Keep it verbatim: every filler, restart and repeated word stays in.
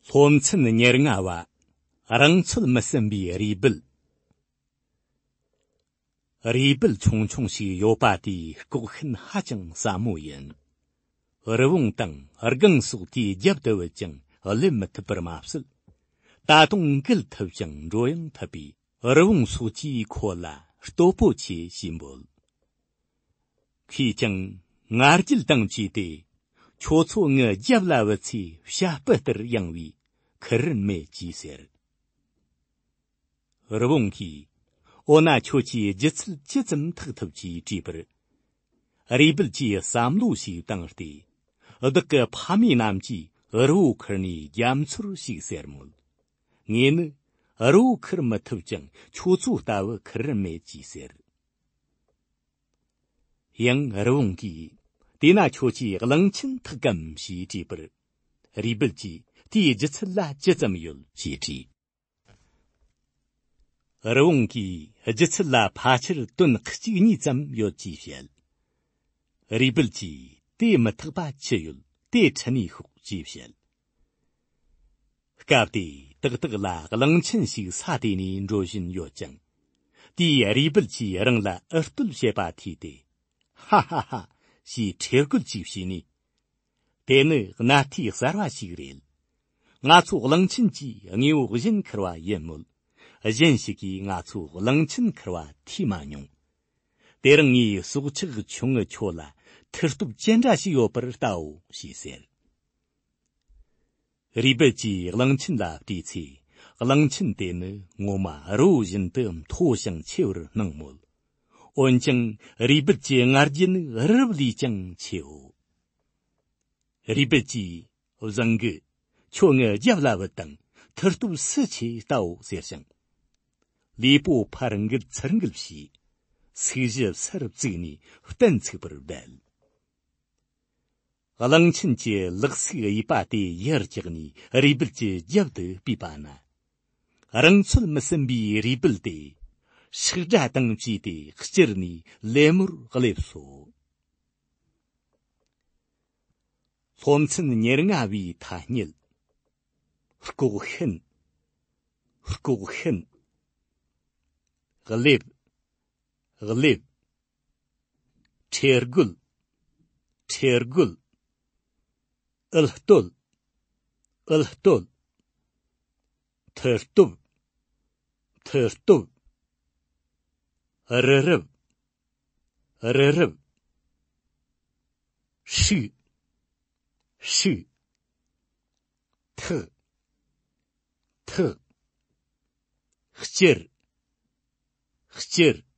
སློབ་ཚན་ཉེར་ལྔ་བ། རང་ཚོད་མི་ཟིན་པའི་རུས་སྦལ། རུས་སྦལ་ཆུང་ཆུང་ཞིག་ཡོད་པ་དེས་ལྐོག་ཤིན་ཧ་ཅང་ཟབ་མོ་ཡིན། རི་བོང་དང་སྒང་སོགས་དེའི་རྒྱབ་ཏུ་བུད་ཀྱང་སླེབས་མི་ཐུབ་པར་མ་ཟད། ད་དུང་འགུལ་ཐུབ་ཅིང་འགྲོ་ཡང་ཐུབ་པས་རི་བོང་སོགས་ཀྱིས་ཁོ་ལ་སྟོབས་པོ་ཆེ་ཞེས་འབོད། ཁོས་ཀྱང་ང་རྒྱལ་དང་བཅས་ཏེ། ཁྱོད་ཚོ་ངའི་རྒྱབ་ལ་བུད་ཚེ་བྱ་སྤུ་ལྟར་ཡང་བས་ཁུར་རིན་མེད་ཅེས་ཟེར། རི་བོང་གིས། འོ་ན་ཁྱོད་ཀྱིས་ལྗིད་ཚད་ཅི་ཙམ་ཐེག་ཐུབ་ཅེས་དྲིས་པར། རུས་སྦལ་གྱིས་བསམ་བློ་ཞིག་བཏང་སྟེ། བདག་གི་ཕ་མེས་རྣམས་ཀྱིས་རི་བོ་ཁུར་ནས་རྒྱ་མཚོར་ཞིག་ཟེར་མོད། ངས་ནི་རི་བོ་ཁུར་མི་ཐུབ་ཀྱང་ཁྱོད་ཚོ་ལྟ་བུ་ཁུར་རིན་མེད་ཅེས་ཟེར། ཡང་རི་བོང་གིས། དེས་ན་ཁྱོད་ཀྱིས་གླང་ཆེན་ཐེག་གམ་ཞེས་དྲིས་པར། རུས་སྦལ་གྱིས་དེའི་ལྗིད་ཚད་ལ་ཅི་ཙམ་ཡོད་ཅེས་དྲིས། རི་བོང་གིས་ལྗིད་ཚད་ལ་ཕལ་ཆེར་ཏོན་གཅིག་གཉིས་ཙམ་ཡོད་ཅེས་བཤད། རུས་སྦལ་གྱིས་དེ་མི་ཐེག་པ་ཅི་ཡོད་དེ་ཁྲིད་ནས་ཤོག་ཅེས་བཤད། སྐབས་དེ་ཏག་ཏག་ལ་གླང་ཆེན་ཞིག་ས་དེ་ནས་འགྲོ་བཞིན་ཡོད་ཅིང་། དེས་རུས་སྦལ་གྱིས་རང་ལ་ཨུ་ལྟོད་བྱེད་པ་ཐོས་ཏེ། ཧ་ཧ་ཧ་ཞེས་ཁྲེལ་རྒོལ་ཅིག་བྱས་ནས། དེ་ནི་གནའ་རྟས་གསར་བ་ཞིག་རེད། ང་ཚོ་གླང་ཆེན་གྱིས་དངོས་པོ་གཞན་ཁུར་བ་ཡིན་མོད། གཞན་ཞིག་གིས་ང་ཚོ་གླང་ཆེན་ཁུར་བ་ཐོས་མ་མྱོང་། དེ་རིང་ངས་སྲོག་ཆགས་ཆུང་ངུ་ཁྱོད་ལ་མཐུ་སྟོབས་ཅི་འདྲ་ཞིག་ཡོད་པར་ལྟའོ་ཞེས་ཟེར། རུས་སྦལ་གྱིས་གླང་ཆེན་ལ་བལྟས་ཚེ། གླང་ཆེན་དེ་ནི་ངོ་མ་རི་བོ་བཞིན་དུ་མཐོ་ཞིང་ཆེ་བར་སྣང་མོད། འོན་ཀྱང་རུས་སྦལ་གྱི་ང་རྒྱལ་ནི་རི་རབ་ལས་ཀྱང་ཆེའོ། རུས་སྦལ་གྱིས། བཟང་གི། ཁྱོད་ངའི་རྒྱབ་ལ་བུད་དང་མཐུ་སྟོབས་སུ་ཆེ་ལྟའོ་ཟེར་ཞིང་། ལུས་པོ་ཕར་འགུལ་ཚུར་འགུལ་བྱས། ཚིགས་བཞི་སར་བཙུགས་ནས་གཏན་ཚིགས་པར་སྦད། གླང་ཆེན་གྱི་ལག་ཚིགས་གཡས་པ་དེ་ཡར་བཀྱགས་ནས་རུས་སྦལ་གྱི་རྒྱབ་ཏུ་སྤོས་པ་ན། རང་ཚོད་མི་ཟིན་པའི་རུས་སྦལ་དེ་ཤག་སྒྲ་དང་བཅས་ཏེ་གཅེར་ནས་ལད་མོར་སླེབས་སོ། སློབ་ཚན་ཉེར་ལྔ་བའི་ཐ་སྙད། ལྐོག་ཤིན། ལྐོག་ཤིན། གླེབ། གླེབ། ཁྲེལ་རྒོལ། ཁྲེལ་རྒོལ། ཨུ་ལྟོད། ཨུ་ལྟོད། མཐུ་སྟོབས། མཐུ་སྟོབས། རི་རབ། རི་རབ། ཧྲིག། ཧྲིག། ཐག། ཐག། གཅེར། གཅེར།